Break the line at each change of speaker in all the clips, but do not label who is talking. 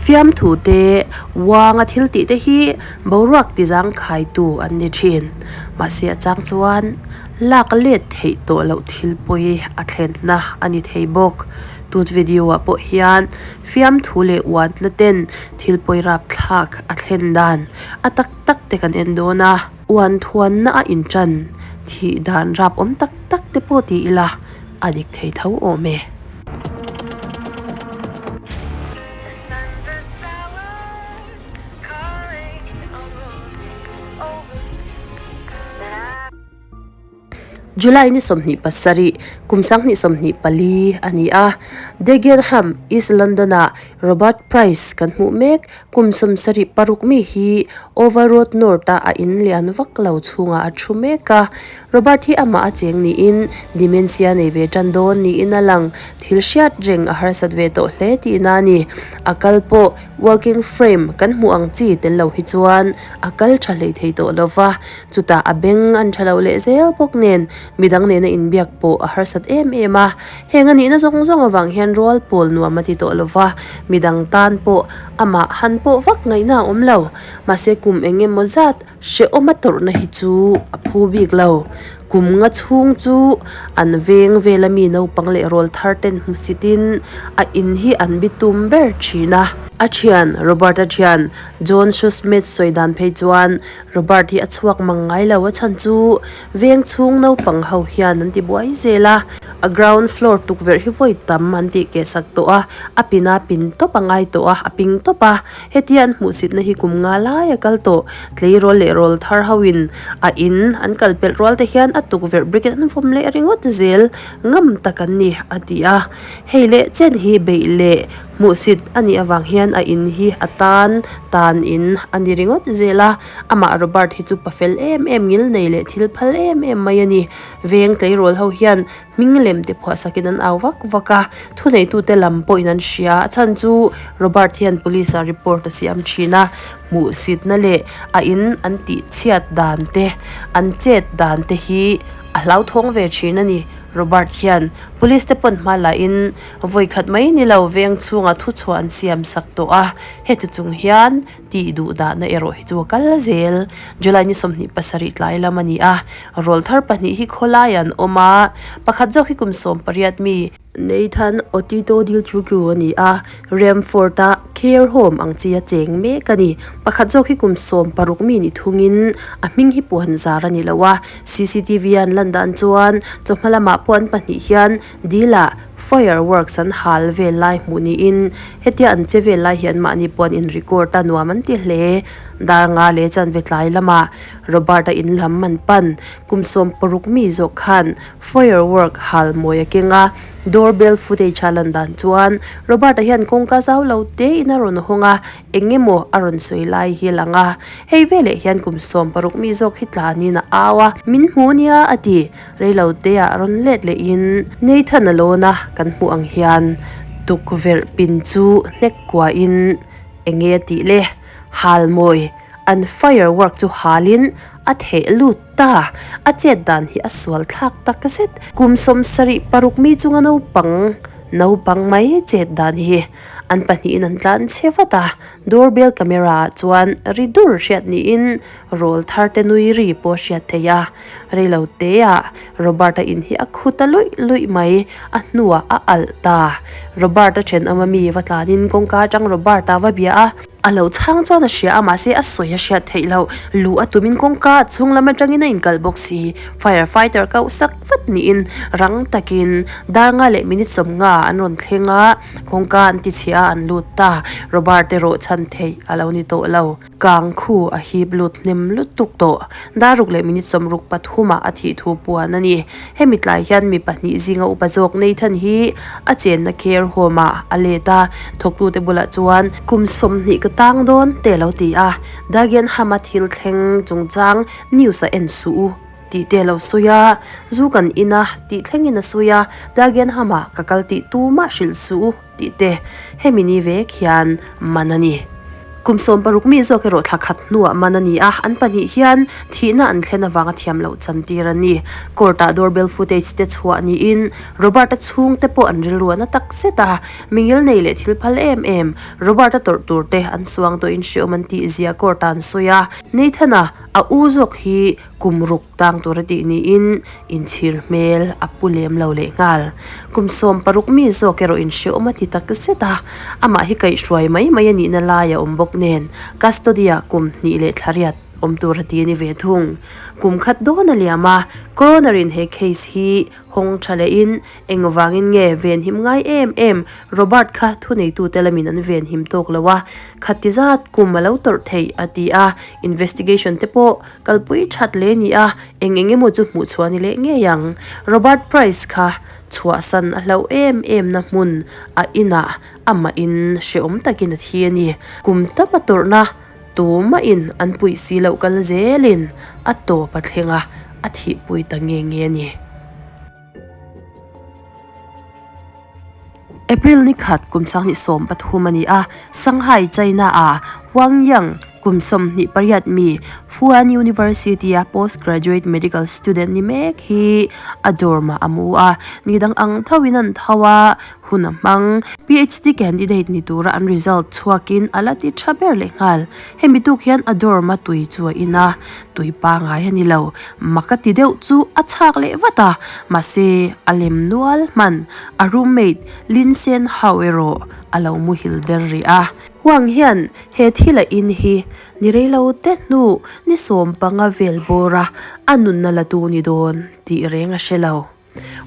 Fiamthu te, uanga thil tih te hi boruak tizangkhaitu an ni thin. Mahse a chang chuan lak let theih tawh loh thil pawi a thlenna a ni thei bawk. Tut video ah pawh hian fiamthu leh uanna ten thil pawi rapthlak a thlen dan a tak tak te kan en dawn a. Uan thuanna a inṭan thih dan rap awm tak tak te pawh ti ila a dik thei tho awm e. July ni 27, kum 2024 a ni a, Dagenham, East London-ah Robert Price kan hmuh mek. Kum 76 mi hi Oval Road North-a a in lian vak lo chhungah a thu mek a. Robert hi amah a cheng niin dementia nei ve tan dawn niin a lang. Thil hriat reng a harsat ve tawh hle tihna a ni. A kal pawh walking frame kan hmuh ang chi tel lo hi chuan a kal tha hlei thei tawh lo va. Chutah a beng an tha lo leh zel bawk nen midang nena inbiak pawh a harsat em em a. Heng a nihna zawng zawng avang hian rual pawl nuam a ti tawh lo va, midang tan pawh amah han pawh vak ngaihna a awm lo. Mahse kum eng emaw zat hrehawm a tawrhna hi chu a phu bik lo. Kum nga chhung chu an veng vela mi naupang leh rawl thar ten hmusitin a in hi an bitum ber thin a. A thian Robert-a thian John Shoesmith sawi dan phei chuan Robert hi a chhuak mang ngai lo a chhan chu veng chhung naupang ho hian an ti buai zel a, a ground floor tukverh hi vawi tam an tih keh sak tawh a, a pin a pin tawp a ngai tawh a, a ping tawp a, hetia an hmuhsitna hi kum nga lai a kal tawh, tleirawl leh rawl thar ho in a in an kal pelh rual te hian a tukverh brick in an vawm leh ringawt zel ngam tak an ni a ti a, hei leh chen hi beih leh Hmuhsit a nih avang hian a in hi a tan tan in a ni ringawt zel a, amah Robert hi chu pa fel em em ngil nei leh thil phal em em mai a ni. Veng tleirawl ho hian hming lem te phuah sakin an au vak vak a, thuneitute lam pawhin an hria. A chhan chu Robert hian police ah report a siam thin a, hmuhsitna leh a in an tihchhiat dan te, an chet dan te hi a hlauthawng ve thin a ni. Robert hian police te pawn hma lahin Vawi khat mai ni lo veng chhungah thu chhuah an siam sak tawh a, heti chung hian tih duh dahna erawh hi chu a kal zel. July ni 27 tlai lam a ni a, rawl thar pahnih hi khawlai an awm a, pakhat zawk hi kum 18 mi, Nathan Otito Dilchukwu a ni a, Remford-a care home ang chi a cheng mek a ni. Pakhat zawk hi kum 16 mi ni thungin a hming hi puan zar a ni lo a, CCTV a an lan dan chuan chawhma lamah pawh an pahnih hian Dil-ah fireworks an hal vel lai hmuh niin hetia an che vel lai hi anmahni pawh an in record a nuam an ti hle. Dar nga leh chanve tlai lamah Robert-a in lam an pan. Kum 60 mi zawk khan firework hal mawi a keng a, doorbell footage a lan dan chuan Robert-a hian kawngka zau lo te in a rawn hawng a, eng emaw a rawn sawi lai hi a lang a. Hei veleh hian kum 60 mi zawk hi tlanin a au a, min hmu nia a ti. Reilote ah rawn let leh in Nathan a lawn a kan hmuh ang hian tukverh pin chu hnek kua in enge a tih le hal mawi an firework chu hal in a theh lut ta a chet dan hi a sual thlak tak zet kum 76 mi chunga naupang naupang mai chet dan hi an pahnihin an tlan chhe vat a doorbell camera ah chuan ri dur hriat niin rawl thar te nui ri pawh a hriat theih a. Reilo teah Robert-a in hi a khu ta luih luih mai, a hnuah a alh ta. Robert-a thenawm a mi va tlanin kawngka atang Robert-a va bia a, a lo chhang chuan a hria a mahse a sawi a hriat theih loh, luh a tumin kawngka a chhung lam atangin a inkalh bawk si. Fire fighter kauh sak vat niin rang takin dar nga leh minute 50 an rawn thleng a, kawngka an ti chhia a an lut ta. Robert erawh chhan theih a lo ni tawh lo. Kang khu a hip lut hnem lutuk tawh. Dar ruk leh minute 63 ah a thih thu puan a ni. Hemi tlai hian mi pahnih zinga upa zawk Nathan hi a chenna care home ah a let a, thawktute bulah chuan kum 20 ka tang dawn te lo ti a, Dagenham a thil thleng chungchang news a en suh u tih te lo sawi a, zu kan in a tih thlengin a sawi a, Dagenham ah ka kal tih tumah hrilh suh u tih te hemi ni vek hian man a ni. Kum 16 mi zawk erawh thla khat hnuah man a ni a, an pahnih hian thihna an thlen avanga thiam loh chantir a ni. Court-ah doorbell footage te chhuah niin Robert-a chhungte pawh an rilru a na tak zet a, mingil nei leh thil phal em em Robert-a tawrh tur te an suang tawhin hreawm an tih zia court-ah an sawi a. Nathan-a a u zawk hi kum ruk tang tur a tih niin inchhir hmel a pu lem lo leh nghal. Kum 16 mi zawk erawh inhreawm a ti tak zet a, amah hi kaihhruai mai mai a nihna lai a awm bawk nen custody-ah kum hnih leh thla riat awm tur a ti a ni ve thung. Kum khat dawn a liam a, coroner-in he case hi Hawng tha lehin, engvangin nge venhim ngai em em Robert kha thuneitute lamin an venhim tawk lo a, khati zat kum a lo tawrh theih a ti a, investigation te pawh kalpui that leh ni a, eng eng emaw chu hmuh chhuah ni leh ngei ang. Robert Price kha chhuahsan a hlauh em em na hmun a inah amahin hrehawm takin a thi a ni. Kum tam a tawrhna tumahin an puih si loh kal zelin a tawp a thleng a, a thihpui ta nge nge a ni. April ni khat kum 2013 a ni a, Shanghai, China-a Huang Yang kum 28 mi Fuan University-a postgraduate medical student ni mek hi a dorm-ah a mu a, ni dang ang thoin an tho a, Hun a hmang. PhD candidate ni tura an result chhuakin a la ti tha ber leh nghal. Hemi tuk hian a dorm a tui chu a in a, tui pangai a ni lo. Mak a ti deuh chu a chhak leh vat a, mahse a lem nual hman. A roommate Lin Sen Hao erawh a lo muhil der rih a. Huang hian he thil a in hi ni reilo te hnu ni 15 vel bawra a nunna la tu ni dawn tih reng a hre lo.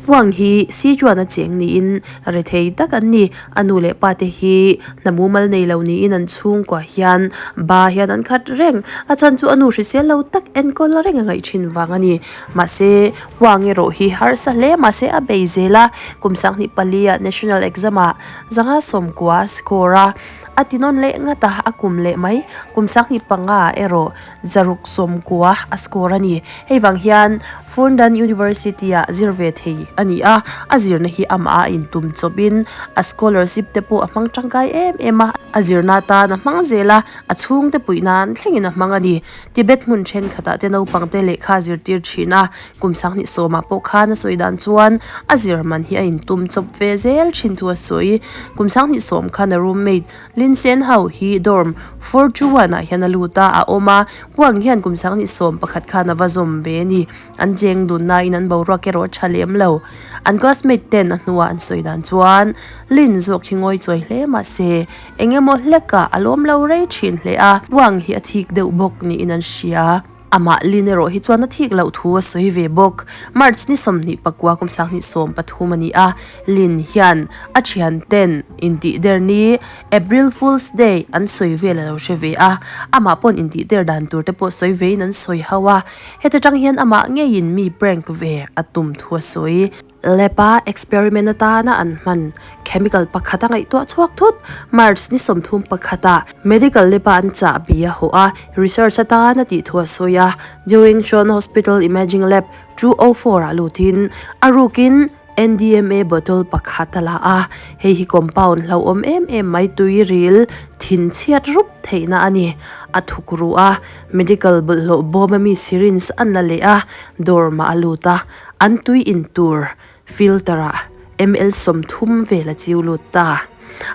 Huang hi Sichuan a cheng niin rethei tak an ni. A nu leh pa te hi hna mumal nei lo niin an chhungkua hian ba hian an khat reng. A chhan chu a nu hrisel lo tak enkawl reng a ngaih thin vang a ni. Mahse, Huang erawh hi harsa hle mahse a bei zel a, kum 2004 ah National Exam ah 590 a score a, a ti nawn leh ngat a, a kum leh mai. Kum 2005 ah erawh 690 a score a ni. Hei vang hian Fundan University-ah zir ve thei a ni a, a zirna hi amah a intum chawpin a scholarship te pawh a hmang tangkai em em a, a zirna atan a hmang zel a, a chhungte puih nan thlengin a hmang a ni. Tibet hmun thenkhatah te naupangte lehkha a zirtir thin a, kum 2010 ah pawh khan a sawi dan chuan a zir man hi a intum chawp ve zel thin thu a sawi. Kum 2010 khan a roommate Lin Sen Hao hi dorm 421 ah hian a lut a, a awm a, Huang hian kum 2011 khan a va zawm ve a ni. An cheng dun nain an boruak erawh a tha lem lo. An classmate ten a hnuah an sawi dan chuan Lin zawk hi ngawi chawi hle mahse eng emaw hlekah a lawm lo rei thin hle a, Huang hi a thik deuh bawk niin an hria. Amah Lin erawh hi chuan a thik loh thu a sawi ve bawk. March ni 29 kum 2013 a ni a, Lin hian a thian ten intihder ni April Fool's Day an sawi vel a lo hre ve a, amah pawn intihder dan tur te pawh sawi vein an sawi ho a, heta tang hian amah ngeiin mi prank ve a tum thu a sawi. Lab-a experiment atana an hman chemical pakhat a ngaihtuah chhuak thut. March ni 31 ah medical lab-a an chahbi a hawh a, research atana tih thu a sawi a. Zhongshan Hospital Imaging Lab 204 ah lutin a rukin NDMA bottle pakhat a la a, hei hi compound hlauhawm em em mai tui ril thin chhiat rup theihna a ni. A thuk ruh a, medical bawlhhlawh bawm ami syringe an la leh a, dorm ah a lut a. An tui in tur filter ah ml 30 vel a chiu lut ta.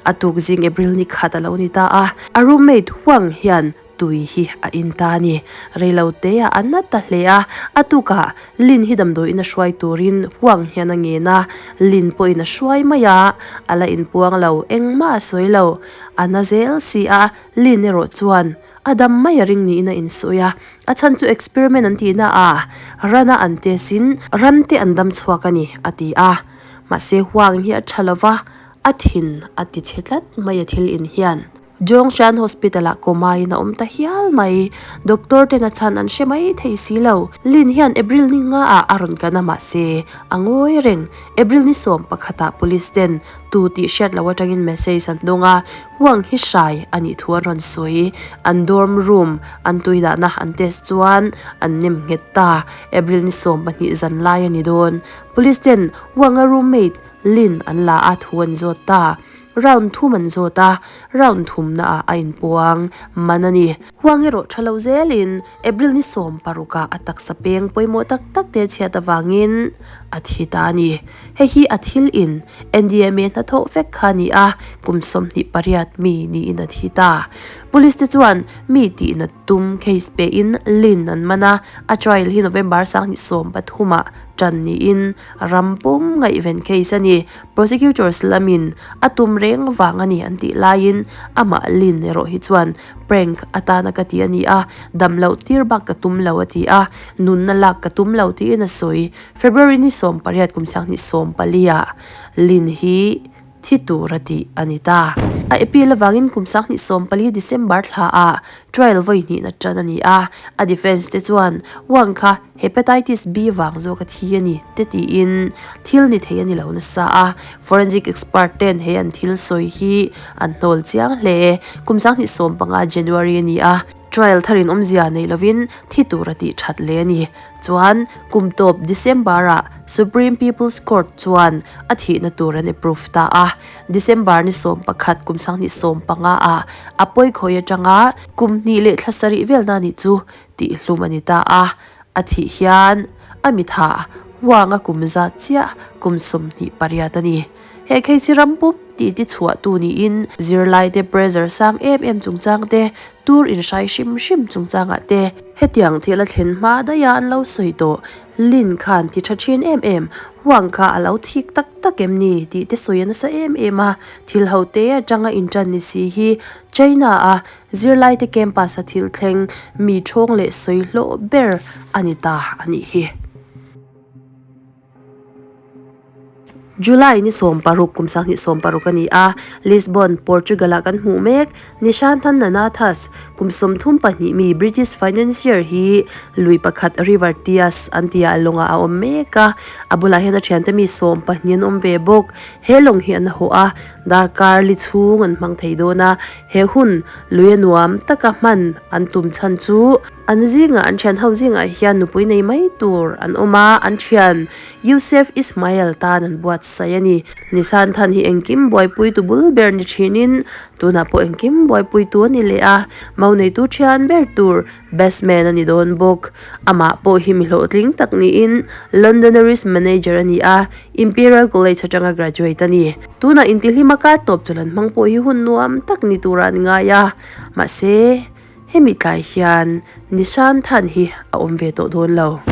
A tuk zing April ni khat a lo ni ta a, a roommate Huang hian tui hi a in ta a ni. Reilo te ah a na ta hle a, a tukah Lin hi damdawiin a hruai turin Huang hian a ngen a, Lin pawhin a hruai mai a, a la inpuang lo, engmah a sawi lo. A na zel si a, Lin erawh chuan A dam mai a ring niin a insawi a, a chhan chu experiment an tihna ah rana an test in ran te an dam chhuak a ni a ti a, mahse Huang hi a tha lova, a thin a ti chhe tlat mai a thil in hian. Zhongshan Hospital ah coma in a awm ta hial mai, doctor ten a chhan an hre mai thei si lo. Lin hian April ni nga ah a rawn kan a mahse a ngawi reng, April ni 11 ah police ten tu tih hriat loh atangin message an dawng a, Huang hi hrai a nih thu an rawn sawi. An dorm room an tui dahna an test chuan an nem nghet ta. April ni 12 zan lai a ni dawn. Police ten Huang-a roommate Lin an la a thu an zawt ta. Round thum an zawt a, round thumnaah a inpuang man a ni. Huang erawh tha lo zelin April ni 16 ah a taksa peng pawimawh tak tak te chhiat avangin a thi ta a ni. Hei hi a thil in NDMA hnathawh vek kha a ni a, kum 28 mi niin a thi ta. Police te chuan mi tihna tum case pein Lin an man a, a trial hi November 2013 ah tan niin ram pum ngaihven case a ni. Prosecutors lamin a tum reng vang a ni an tih laiin amah Lin erawh hi chuan prank atana ka ti a ni a, dam loh tir bak ka tum lo a ti a, nunna lak ka tum lo tiin a sawi. February ni 18 kum 2014 ah Lin hi thi tur a tih a ni ta. A appeal avangin kum 2014 December thla ah trial vawi hnihna tan a ni a, a defence te chuan Wang kha Hepatitis B vang zawk a thi a ni te tiin thil ni thei a ni lo nasa a, forensic expert ten he an thil sawi hi an hnawl chiang hle. Kum 2015 January a ni a, trial tharin awmzia nei lovin thi tur a tih that leh a ni. Chuan kum tawp December ah Supreme People's Court chuan a thihna tur an approve ta a, December ni 11 kum 2015 ah a pawikhawi atanga kum hnih leh thla sarih velna nih chu tihhlum a ni ta a, a thih hian a mitha huanga kum zat chiah kum 28 a ni. He Kheisi ram pum tih ti chhuahtu niin zirlaite pressure sang em em chungchang te, tur inhrai hrim hrim chungchangah te, hetiang thil a thlen hma daiha an lo sawi tawh Lin khan ti tha thin em em, huang kha a lo thik tak tak em ni tih te sawi a nasa em em a, thil ho te atanga intan ni si hi China a Zirlaite campus a thil thleng mi thawng leh sawi hlawh ber a ni ta a nih hi. July ni 16 kum 2016 a ni a, Lisbon, Portugal ah kan hmuh mek. Nishanthan Nanathas, kum 32 mi British financier hi lui pakhat River Tias an tia lawngah a awm mek a, a bulah hian a thiante mi 12 an awm ve bawk. He lawng hi an hawh a, darkar li chhung an hmang thei dawn a, he hun lui a nuam taka hman an tum chhan chu an zingah an thian ho zingah hian nupui nei mai tur an awm a, an thian Yousef Ismail tan an buatsaih a ni. Nisan than hi engkim buaipui tu bul ber ni thinin tunah pawh engkim buaipui tu a ni leh a, mau neitu thian ber tur Best man a ni dawn bawk. Amah pawh hi mi hlawhtling tak niin Londonerist manager a ni a, Imperial College atanga graduate a ni. Tunah intihlima kar tawp chawlh an hmang pawh hi hun nuam tak ni turah an ngai a, mahse hemi tlai hian Nishan Than hi a awm ve tawh dawn lo.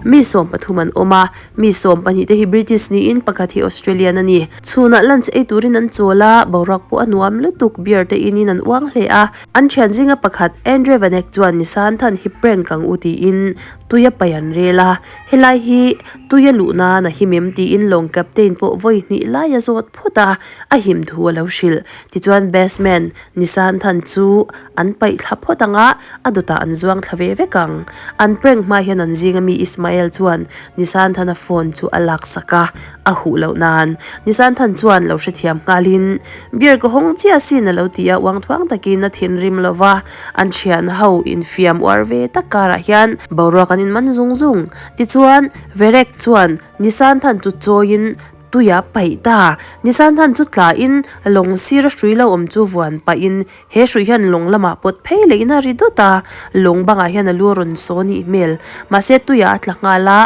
Mi 13 an awm a, mi 12 te hi British niin pakhat hi Australian a ni. Chhunah lunch ei turin an chawl a, boruak pawh a nuam lutuk, beer te inin an uang hle a. An thian zinga pakhat Andre Vanek chuan Nissan than hi prank ang u tiin tui a pai an rel a, helai hi tui a luh nan a him em tiin lawng captain pawh vawi hnih lai a zawt phawt a, a him thu a lo hrilh. Tichuan best man Nissan than chu an paih thla phawt ang a, a dawtah an zuang thla ve vek ang. An prank hma hian an zinga mi Ismael chuan Nissan thana phone chu a laksak a, a huh loh nan Nissan than chuan lo hrethiam nghalin Beer ka hawng chiah sin a lo ti a, uang thuang takin a thinrim lo va, an thian ho infiam uar ve tak karah hian boruak an inman zung zung. Tichuan, Verek chuan Nissan than chu chawiin tuia paih ta. Nissan than chu tlain lawng sira hrui lo awm chu vuan pahin he hrui hian lawng lamah pawt phei lehin a ri dawt a, lawng bangah hian a lu a rawn saw nih hmel. Mahse, tuiah a tla nghal a,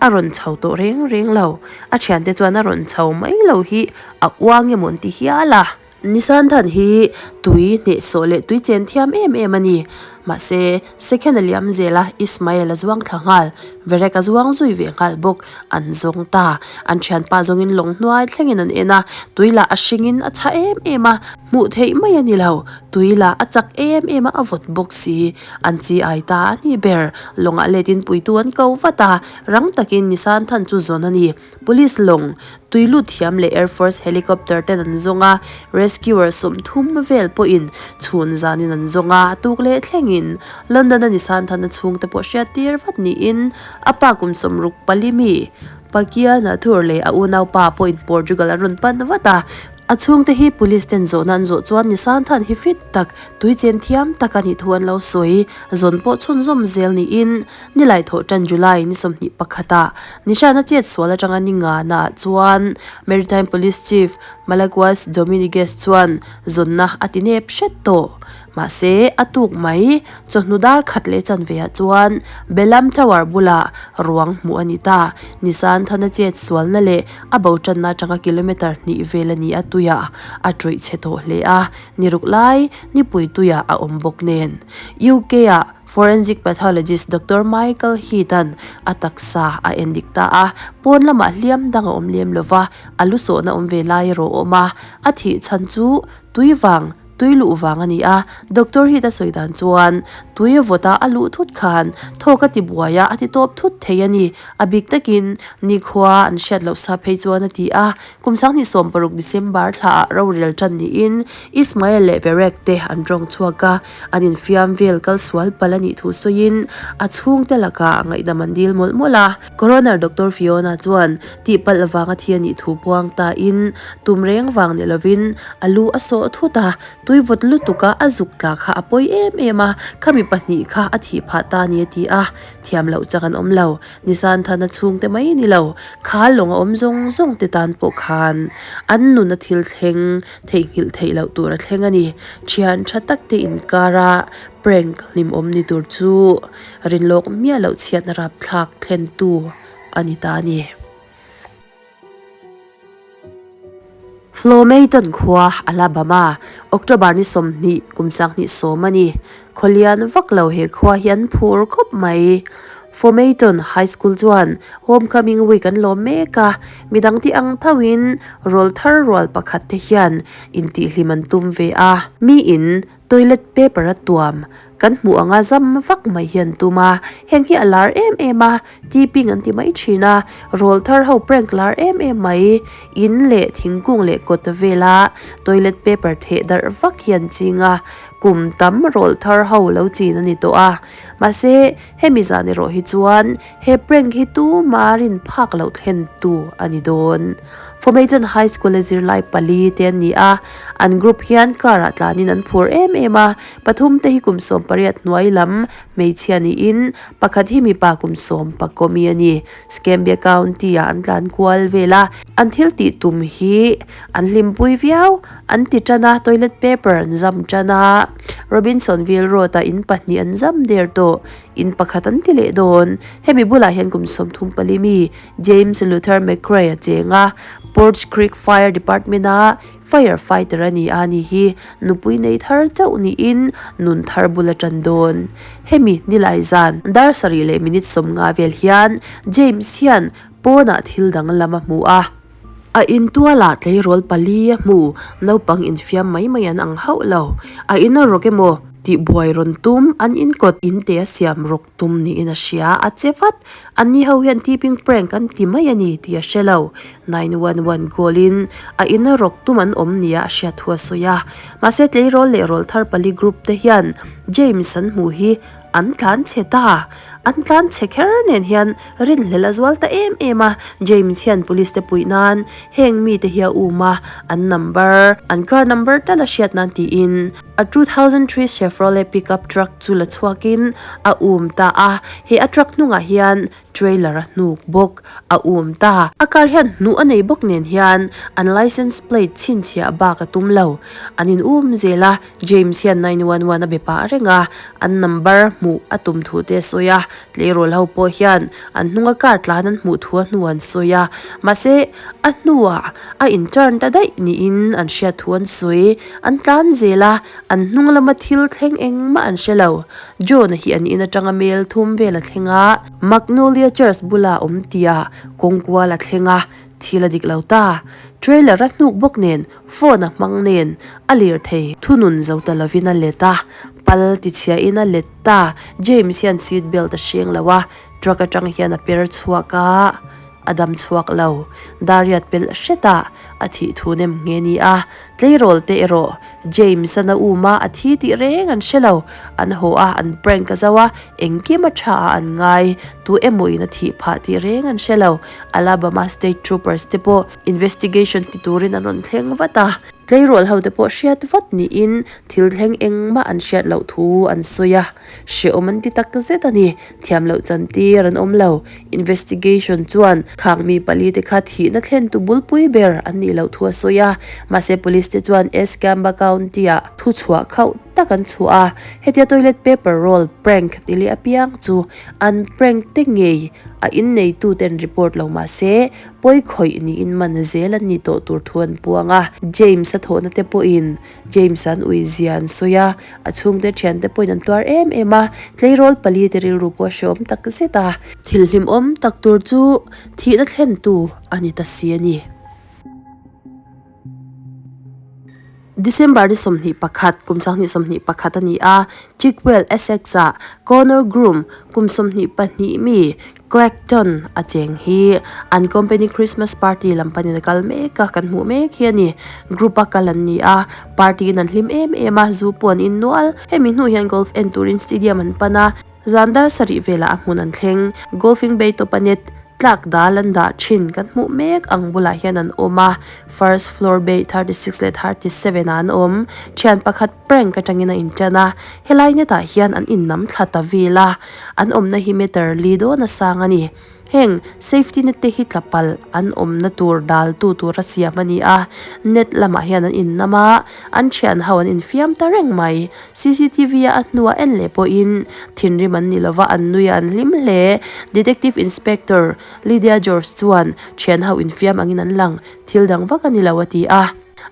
a rawn chho tawh reng reng lo. A thiante chuan a rawn chho mai lo hi A uang emaw an ti hial a. Nisan than hi tui hnehsawh leh tui chen thiam em em a ni. Mahse, second a liam zel a, Ismael a zuang thla nghal. Verek a zuang zui ve nghal bawk. An zawng ta. An thianpa zawngin lawng hnuai thlengin an en a, tui lah a hringin a chhah em em a, hmuh theih mai a ni lo. Tui lah a chak em em a, a vawt bawk si. An chi ai ta a ni ber. Lawngah letin puitu an ko vat a, rang takin Nisan than chu zawn a ni. Police lawng, tui lut thiam leh Air Force helicopter ten an zawng a, rescuer 30 vel pawhin chhun zanin an zawng a, tuk leh thlengin London a Nissan thana chhungte pawh hriat tir vat niin a pa kum 64 mi Pakiana Thur leh a unaupa pawhin Portugal an rawn pan vat a. A chhungte hi police ten zawhna an zawh chuan Nissan than hi fit tak, tui chen thiam tak a nih thu an lo sawi. Zawn pawh chhunzawm zel niin Nilai thawh tan July ni 21 ah Nishan a chet sual atanga ni ngana ah chuan Maritime Police Chief Malaguas Dominiguez chuan zawnna a ti nep hret tawh. Mahse, a tuk mai chawhnu dar khat leh chanve ah chuan Belam Tower bulah ruang hmuh a ni ta. Nissan thana chet sualna leh a bo tanna atanga kilometre hnih vel a ni a tuiah a tawih chhe tawh hle a, ni ruk lai nipui tuiah a awm bawk nen. UK ah Forensic Pathologist Doctor Michael Heath-a'n a taksa a endik ta a, pawn lamah hliam dang a awm lem lo va, a lu sawhna awm ve lai erawh a awm a, a thih chhan chu tui vang, tui luh vang a ni a. Doctor Heath a sawi dan chuan tui vawta a luh thut khan thawk a ti buai a, a ti tawp thut thei a ni. A bik takin nikhua an hriat loh sa phei chuan a ti a. Kum 2016 December thlaah rorel tan niin Ismael leh Berek te an tawng chhuak a, An infiam vel kal sual palh a nih thu sawiin a chhungte lakah ngaihdam an dil mawlh mawlh a. Coroner Doctor Fiona chuan tihpalh vanga thi a nih thu puang tain tum reng vang ni lovin a lu a sawh thut a, tui vawt lutuka a zuk tla kha a pawi em em a, khami pahnih kha a thih phah ta a ni a ti a, thiam loh chak an awm lo. Nisan thana chhungte mai ni lo, kha lawng a awm zawng zawng te tan pawh khan an nuna thil thleng theihnghilh theih loh tur a thleng a ni. Thian tha tak te inkara prank hlimawm ni tur chu rinlawk miah loh chhiatna rapthlak thlentu a ni ta a ni. Flomayton khua Alabama, October ni 20 kum 2010 a ni. Khawlian vak lo he khua hi an phur khawp mai. Flomayton High School chuan Homecoming Week an lawm mek a, midang ti ang thoin rawl thar rual pakhat te hian intihhlim an tum ve a. Miin Toilet paper a tuam kan hmuh anga zam vak mai hi an tum a, heng hi a lar em em a, tipping an ti mai thin a, rawl thar ho prank lar em em mai, in leh thingkung leh kawt vela toilet paper theh darh vak hi an ching a, kum tam rawl thar ho lo chin a ni tawh a, mahse hemi zan erawh hi chuan he prank hi tuma rin phak loh thlen tu a ni dawn. Formaton High School a zirlai pali te an ni a, an group hian car ah tlanin an phur em em a, pathum te hi kum 18 hnuai lam hmeichhia niin pakhat hi mipa kum sawm pakaw mi a ni. Scambia County ah an tlan kual vel a, an thil tih tum hi an hlimpui viau, an ti tan a, toilet paper an zam tan a, Robinsonville Road ah in pahnih an zam der tawh, in pakhat an ti leh dawn. Hemi bulah hian kum 34 mi James Luther McCray a cheng a, Poarch Creek Fire Department-a fire fighter a ni a ni hi nupui nei thar chauh niin nun thar bul a tan dawn. Hemi nilai zan dar sarih leh minute 50 vel hian James hian pawnah thil danglam a hmu a. A intualah tleirawl pali a hmu, naupang infiam mai mai an ang hauh lo. A in a rawk emaw tih buai rawn tum, an inkawt inte a siam rawk tum niin a hria, a che vat. Anni ho hian tipping prank an ti mai a ni tih a hre lo. 911 call in a in a rawk tum an awm nia a hriat thu a sawi a. Mahse tleirawl leh rawl thar pali group te hian James an hmuh hi An tlan chhe ta. An tlan chhe kher nen hian rinhlelh a zual ta em em a, James hian police te puih nan heng mite hi a um a, an number, an car number tal a hriat nan tiin a 2003 Chevrolet pickup truck chu la chhuakin a um ta a, he a truck hnungah hian Trailer a hnuk bawk a um ta. A car hian hnuh a nei bawk nen hian an license plate chhinchhiah bak a tum lo. An in um zel a, James hian 911 a be pah reng a, an number hmuh a tum thu te a sawi a, tleirawl ho pawh hian an hnunga car tlan an hmuh thu a hnu an sawi a, mahse a hnuah a in turn ta daih niin an hriat thu an sawi. An tlan zel a, an hnung lama thil thleng engmah an hre lo. John-a hi an in atanga mel thum vel a thleng a, Magnolia Church bula awm tia kawng kual a thleng a, thil a dik lo ta. Trailer a hnuk bawk nen, phone a hmang nen, a lir thei. Thunun zo ta lovin a let a, pal tichhiahin a let ta. James hian seat belt a hreng lo a, truck atang hian a per chhuak a, A dam chhuak lo. Dariat pelh hretah a thih thu nem nghe ni a. Tleirawl te erawh James-a na um a, a thi tih reng an hre lo. An haw a, an prank a zo a, engkim a tha ah an ngai. Tu emaw in a thih phah tih reng an hre lo. Alabama State Troopers te pawh investigation ti turin an rawn thleng vat a. Tleirawl ho te pawh hriat vat niin thil thleng engmah an hriat loh thu an sawi a. Hrehawm an ti tak zet a ni. Thiam loh chan tir an awm lo. Investigation chuan khang mi palite kha thihna thlentu bulpui ber an nih loh thu a sawi a. Mahse police te chuan Escambia County-ah thuchhuah khauh tak an chhuah a. Hetia toilet paper roll prank ti leh apiang chu an prank te ngei a inneituten report lo mahse pawi khawih niin man zel an ni tawh tur thu an puang a. James-a thawhna te pawhin James an ui zia an sawi a, a chhungte thiante pawhin an tuar em em a, tleirawl pali te rilru pawh a hreawm tak zet a. Thil hlimawm tak tur chu thihna thlentu a ni ta si a ni. December ni 21, kum 2021 a ni a, Chigwell, Essex-ah Connor Groom, kum 22 mi, Clacton a cheng hi an company Christmas party lam panin a kal mek a, kan hmuh mek hi a ni. Group a kal an ni a, party in an hlim em em a, zu pawh an in nual. Hemi hnu hian golf en turin stadium an pan a, zan dar sarih velah a hmun an thleng. Golfing bay tawpa net tlak dal an dah thin kan hmuh mek ang bulah hian an awm a, first floor bay 36 leh 37 ah an awm. Thian pakhat prank atangin a intan a, helai net ah hian an innam thla ta vel a. An awmna hi meter li dawn a sang a ni. Heng safety net te hi tla palh an awmna tur dal tu tura siam a ni a, net lamah hian an innam a, an thian ho an infiam ta reng mai. Cctv a a hnua en leh pawhin thinrim an ni lova, an nui a an hlim hle. Detective Inspector Lydia George chuan thian ho infiam angin an lang, thil dang vak a ni lo a ti a.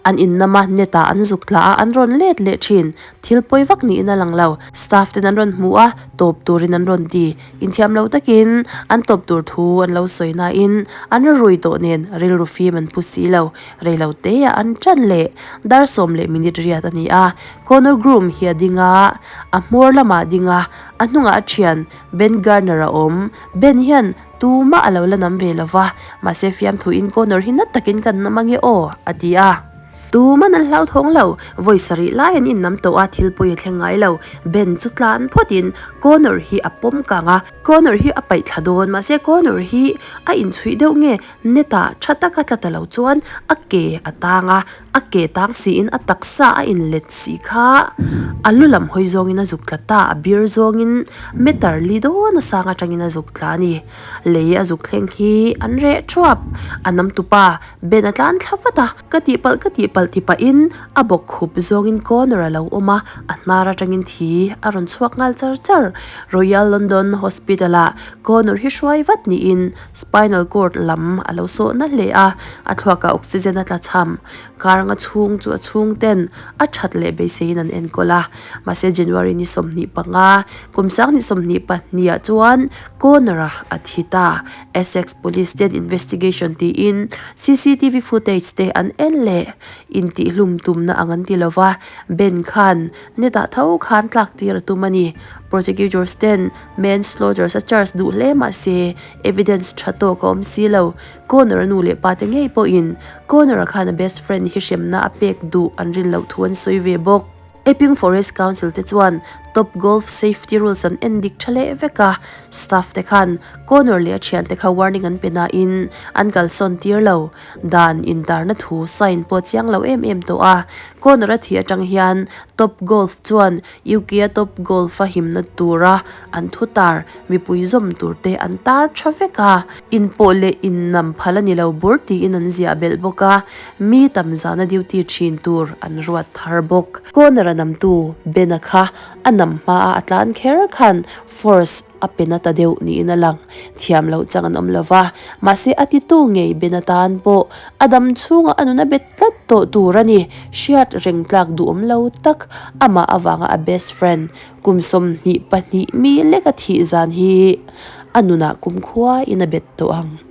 An innam a, net ah an zuk tla a, an rawn let leh thin. Thil pawi vak niin a lang lo. Staff ten an rawn hmu a, tawp turin an rawn ti. Inthiam lo takin an tawp tur thu an lo sawi nain an rui tawh nen rilru fim an pu si lo. Rei lo te ah an tan leh. Dar sawm leh minute riat a ni a. Connor Groom hi a ding a, a hmawr lamah a ding a, a hnungah a thian Ben Garner a awm. Ben hian Tumah a lo la nam ve lo va, mahse fiamthu in Connor hi nat takin kan nam ange aw, a ti a. Tuman an hlauthawng lo, vawi sarih lai an innam tawh a, thil pawi a thleng ngai lo. Ben chu tlan phawtin Connor hi a pawm kang a, Connor hi a paih thla dawn, mahse Connor hi a inchhuih deuh nge net ah tha taka tla ta lo chuan a ke a tang a, a ke tang siin a taksa a inlet si kha a lu lam hawi zawngin a zuk tla ta, a bir zawngin meter li dawn a sang atangin a zuk tla a ni. Lei a zuk thleng hi an reh thuap, a nam tupa Ben a tlan thla vat a, ka tihpalh ka tihpalh ti pahin a bawk khup zawngin corner a lo awm a, a hnar atangin thi a rawn chhuak nghal char char. Royal London Hospital ah corner hi hruai vat niin Spinal cord lam a lo sawh na hle a, a thluakah oxygen a tla cham. Karnga chhung chu a chhungten a that leh beiseiin an enkawl a. Mahse January ni 25, kum 2022 ah chuan Connor-a a thi ta. Essex Police ten investigation tiin cctv footage te an en leh. Intihlum tumna ang an ti lova, Ben khan netah tho khan tlak tir a tum a ni. Prosecutors ten Manslaughter a charge duh hle mah se evidence tha tawk a awm si lo. Connor-a nu leh pa te ngei pawhin Connor-a khan a best friend hi hremna a pek duh an rin loh thu an sawi ve bawk. Epping Forest Council te chuan Top Golf safety rules an en dik tha leh vek a, staff te khan Connor leh a thiante kha warning an pe nain an kalsawn tir lo. Dan intarna thu sign pawh chiang lo em em tawh a, Connor-a thih atang hian Top Golf chuan UK-a Top Golf a himna tura an thu tar mipui zawm tur te an tar tha vek a, inpawh leh innam phal a ni lo bur tiin an ziah belh bawk a, mi tam zana duty thin tur an ruat thar bawk. Corner a namtu Ben-a kha a nam hmaa a tlan kher khan force a pe na ta deuh niin a lang. Thiam loh chang an awm lo va, mahse a titu ngei Ben atan pawh a dam chhunga a nun a bet tlat tawh tur a ni. Hriat reng tlak duhawm lo tak amah avanga a best friend kum 22 mi leka thih zan hi a nunah kumkhua in a bet tawh ang.